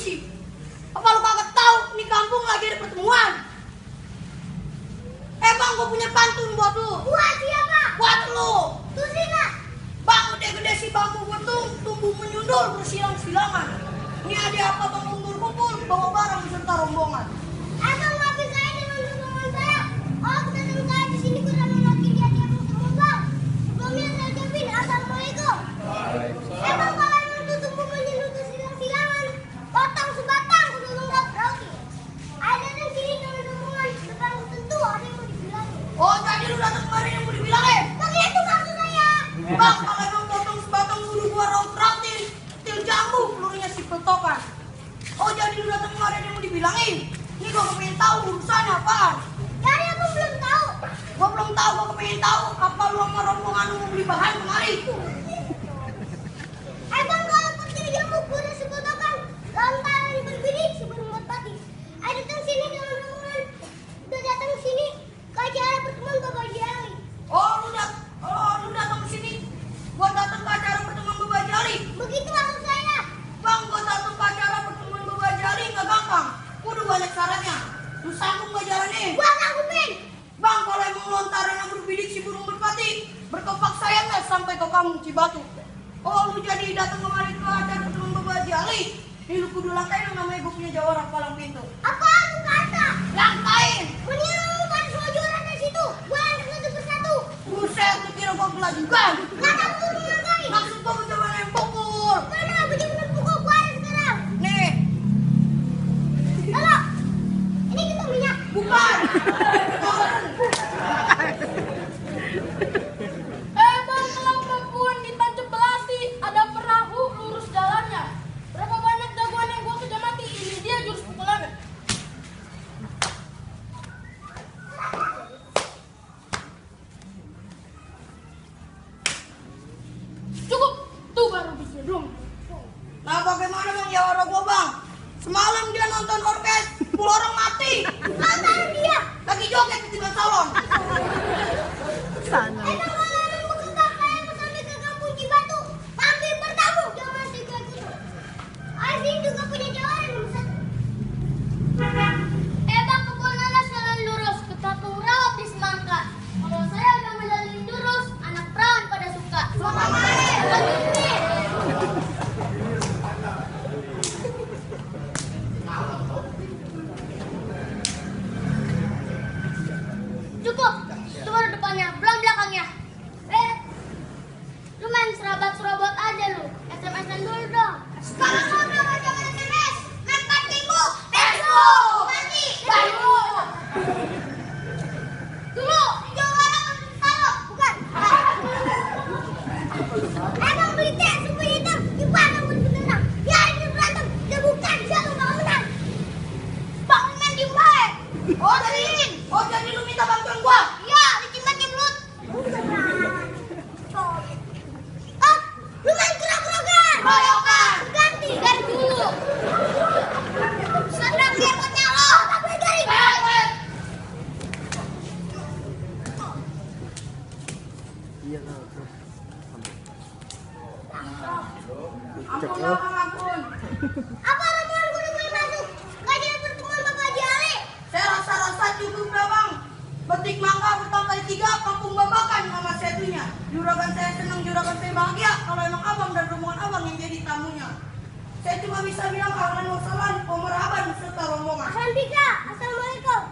berisik. Apa lu kagak tahu di kampung lagi ada pertemuan? Bang, gue punya pantun buat lu. Buat siapa? Buat lu. Tuh sini. Bang, gede-gede si bambu betung, tumbuh menyundul bersilang-silangan. Ini ada apa bang kumpul-kumpul, bawa barang beserta rombongan. Abang ngapain saya dengan rombongan saya? Oh, kedatangan saya di sini karena menanti dia bertemu bang. Sebelumnya saya ucapin assalamualaikum. Bang, kalau itu tumbuh menyundul bersilang-silangan, potong sebatang sudah menggap roti. Ada di sini dengan rombongan, depan tentu ada yang mau dibilangin. Oh, jadi lu datang kemarin yang mau dibilangin? Bang, itu maksud saya. Bang, kalau emang potong sebatang bulu gua roti, til jambu, pelurunya si peltokan. Oh, jadi lu datang kemarin yang mau dibilangin? Ini gua kepengen tahu urusannya apaan? Jadi aku belum tahu. Gua belum tahu, gua kepengen tahu apa lu sama rombongan lu mau beli bahan kemari. Bang, kalau petir jambu udah sepotokan, lantaran berbidik sebelum buat pati. Ayo datang sini dengan rombongan. Udah datang sini ke acara pertemuan Bapak Jali. Oh, lu datang ke sini. Gua datang ke acara pertemuan Bapak Jali. Begitu maksud saya. Bang, gua datang ke acara pertemuan Bapak Jali nggak gampang. Kudu banyak syaratnya. Lu sanggup nggak jalanin? Gua sanggupin. Bang, kalau emang lontaran yang berbidik si burung merpati, berkepak sayangnya sampai ke kampung Cibatu. Oh, lu jadi datang kemari ke acara pertemuan Bapak Jali. Ini lu kudu langkain yang namanya gue punya jawara palang pintu. Apaan lu kata? Langkain. Mendingan lu pada selojoran dari situ. Gua angkat satu persatu. Buset, lu kira gua gila juga. Nggak tahu lu mau ngapain. Maksud gua mencoba yang pukul. Mana baju bener pukul gua ada sekarang. Nih, Halo. Ini kita minyak. bukan. Bang, kelapa pun di Tancap Belati ada perahu lurus jalannya. Berapa banyak jagoan yang gua sudah mati, ini dia jurus pukulannya. Cukup, tuh baru bisa dong. Nah, bagaimana bang jawara gua bang? Semalam dia nonton orkes, 10 orang mati. Lantaran dia. Lagi joget di tinggal salon. Bang, kalau emang bekendak kayak sampai ke kampung Cibatu, hampir bertamu jangan tiga gitu. Asin juga punya jawara nomor satu. Bang, kebun nanas jalan lurus ke Tatung Rawat di Semangka. Kalau saya agak menjalin lurus, anak perawan pada suka. Selamat Cukup, itu baru depannya, belum belakangnya. Lu main serabot-serabot aja lu. SMS-an dulu dong. Sekarang ngobrol jangan SMS. Angkat timu. Facebook. Mati. Baru. Dulu, jawara kalau bukan. Emang beli teh supaya hitam di mana pun beneran. Biarin dia berantem, dia bukan siapa mau menang. Bang main di mana? Oh, jadi lu minta bantuan gua? Iya, licin banget mulut. Oh, lu main kurang-kurang. Royokan. Ganti dulu. Senang dia mau nyalo. Tapi dari Ampun, ampun. apa rombongan gue udah mulai masuk? Kajian pertemuan Bapak Jali. Saya rasa-rasa cukup dah bang. Petik mangga bertahun kali 3, kampung babakan nama setunya. Juragan saya senang, juragan saya bahagia. Kalau emang abang dan rombongan abang yang jadi tamunya. Saya cuma bisa bilang ahlan wa sahlan, pemerahaban serta rombongan. Assalamualaikum.